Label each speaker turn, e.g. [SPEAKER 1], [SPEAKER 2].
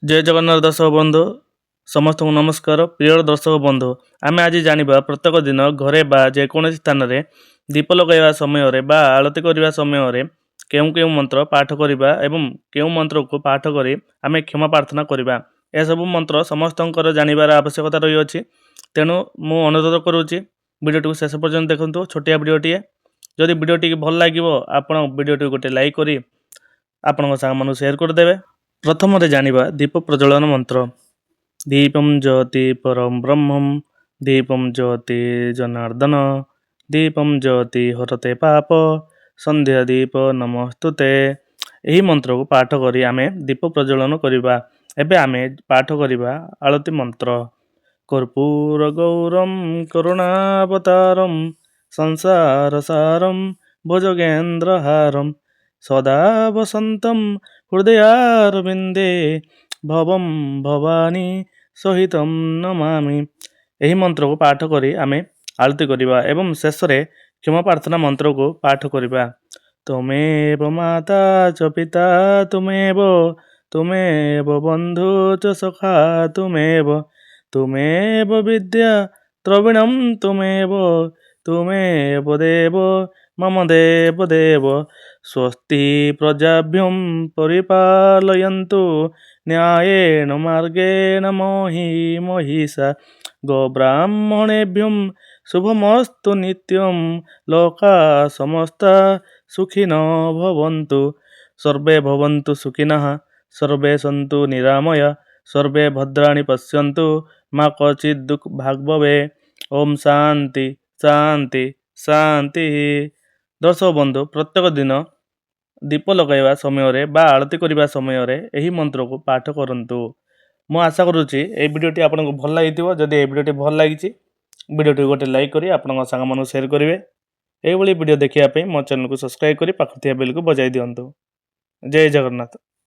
[SPEAKER 1] ଜୟ ଜଗନ୍ନାଥ ଦର୍ଶକ ବନ୍ଧୁ, ସମସ୍ତଙ୍କୁ ନମସ୍କାର। ପ୍ରିୟ ଦର୍ଶକ ବନ୍ଧୁ, ଆମେ ଆଜି ଜାଣିବା ପ୍ରତ୍ୟେକ ଦିନ ଘରେ ବା ଯେକୌଣସି ସ୍ଥାନରେ ଦୀପ ଲଗାଇବା ସମୟରେ ବା ଆଳତି କରିବା ସମୟରେ କେଉଁ କେଉଁ ମନ୍ତ୍ର ପାଠ କରିବା ଏବଂ କେଉଁ ମନ୍ତ୍ରକୁ ପାଠ କରି ଆମେ କ୍ଷମା ପ୍ରାର୍ଥନା କରିବା। ଏସବୁ ମନ୍ତ୍ର ସମସ୍ତଙ୍କର ଜାଣିବାର ଆବଶ୍ୟକତା ରହିଅଛି। ତେଣୁ ମୁଁ ଅନୁରୋଧ କରୁଛି, ଭିଡ଼ିଓଟିକୁ ଶେଷ ପର୍ଯ୍ୟନ୍ତ ଦେଖନ୍ତୁ। ଛୋଟିଆ ଭିଡ଼ିଓଟିଏ, ଯଦି ଭିଡ଼ିଓଟିକି ଭଲ ଲାଗିବ, ଆପଣ ଭିଡ଼ିଓଟିକୁ ଗୋଟେ ଲାଇକ୍ କରି ଆପଣଙ୍କ ସାଙ୍ଗମାନଙ୍କୁ ସେୟାର କରିଦେବେ। ପ୍ରଥମରେ ଜାଣିବା ଦୀପ ପ୍ରଜ୍ୱଳନ ମନ୍ତ୍ର। ଦୀପಂ ଜ୍ୟୋତି ପରମ ବ୍ରହ୍ମମ୍, ଦୀପಂ ଜ୍ୟୋତି ଜନାର୍ଦ୍ଦନ, ଦୀପಂ ଜ୍ୟୋତି ହରତେ ପାପ, ସନ୍ଧ୍ୟା ଦୀପ ନମସ୍ତୁତେ। ଏହି ମନ୍ତ୍ରକୁ ପାଠ କରି ଆମେ ଦୀପ ପ୍ରଜ୍ୱଳନ କରିବା। ଏବେ ଆମେ ପାଠ କରିବା ଆଳତି ମନ୍ତ୍ର। କର୍ପୂର ଗୌରମ କରୁଣାବତାରମ, ସଂସାର ସାରମ ଭୁଜଗେନ୍ଦ୍ରହାରମ, ସଦା ବସନ୍ତମ ହୃଦୟାରବିନ୍ଦେ, ଭବମ ଭବାନୀ ସହିତମ ନମାମି। ଏହି ମନ୍ତ୍ରକୁ ପାଠ କରି ଆମେ ଆଳତି କରିବା ଏବଂ ଶେଷରେ କ୍ଷମା ପ୍ରାର୍ଥନା ମନ୍ତ୍ରକୁ ପାଠ କରିବା। ତ୍ୱମେବ ମାତା ଚ ପିତା ତ୍ୱମେବ, ତ୍ୱମେବ ବନ୍ଧୁ ଚ ସଖା ତ୍ୱମେବ, ତ୍ୱମେବ ବିଦ୍ୟା ଦ୍ରବିଣମ ତ୍ୱମେବ, ତ୍ୱମେବ ଦେବ ମମ ଦେବ ଦେବ। ସ୍ୱସ୍ତି ପ୍ରଜାଭ୍ୟଃ ପରିପାଲୟନ୍ତୁ ନ୍ୟାୟେନ ମାର୍ଗେଣ ମହୀ ମହିଷା, ଗୋବ୍ରାହ୍ମଣେଭ୍ୟଃ ଶୁଭମସ୍ତୁ ନିତ୍ୟಂ, ଲୋକା ସମସ୍ତା ସୁଖିନୋ ଭବନ୍ତୁ। ସର୍ବେ ଭବନ୍ତୁ ସୁଖିନଃ, ସର୍ବେ ସନ୍ତୁ ନିରାମୟ, ସର୍ବେ ଭଦ୍ରାଣି ପଶ୍ୟନ୍ତୁ, ମା କ୍ୱଚିତ୍ ଦୁଃଖ ଭାଗ୍ ଭବେ। ଓମ୍ ଶାନ୍ତି ଶାନ୍ତି ଶାନ୍ତି। ଦର୍ଶକ ବନ୍ଧୁ, ପ୍ରତ୍ୟେକ ଦିନ ଦୀପ ଲଗାଇବା ସମୟରେ ବା ଆଳତି କରିବା ସମୟରେ ଏହି ମନ୍ତ୍ରକୁ ପାଠ କରନ୍ତୁ। ମୁଁ ଆଶା କରୁଛି ଏଇ ଭିଡ଼ିଓଟି ଆପଣଙ୍କୁ ଭଲ ଲାଗିଥିବ। ଯଦି ଏହି ଭିଡ଼ିଓଟି ଭଲ ଲାଗିଛି, ଭିଡ଼ିଓଟିକୁ ଗୋଟେ ଲାଇକ୍ କରି ଆପଣଙ୍କ ସାଙ୍ଗମାନଙ୍କୁ ସେୟାର କରିବେ। ଏଇଭଳି ଭିଡ଼ିଓ ଦେଖିବା ପାଇଁ ମୋ ଚ୍ୟାନେଲକୁ ସବସ୍କ୍ରାଇବ୍ କରି ପାଖରେ ଥିବା ବେଲ୍କୁ ବଜାଇ ଦିଅନ୍ତୁ। ଜୟ ଜଗନ୍ନାଥ।